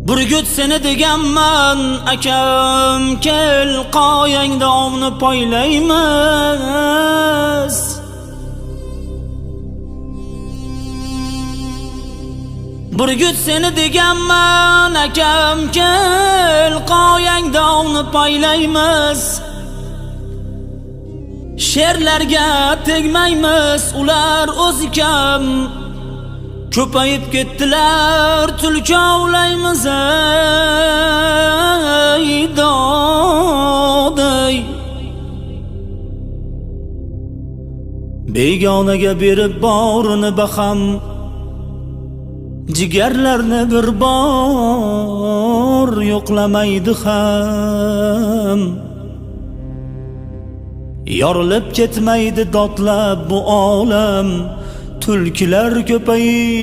Burgut seni deganman, akam, kel, qoyangda ovni poylaymiz. Burgut seni deganman, akam, kel, qoyangda ovni poylaymiz. Sherlarga tegmaymiz, ular o'zi kam. Ko'payib ketdilar, tulki ovlaymiz, ey doday. Begonaga berib borini baham, jigarlarni bir bor yo'qlamaydi ham. Yorilib ketmaydi dodlab bu olam, tulkilar ko'payib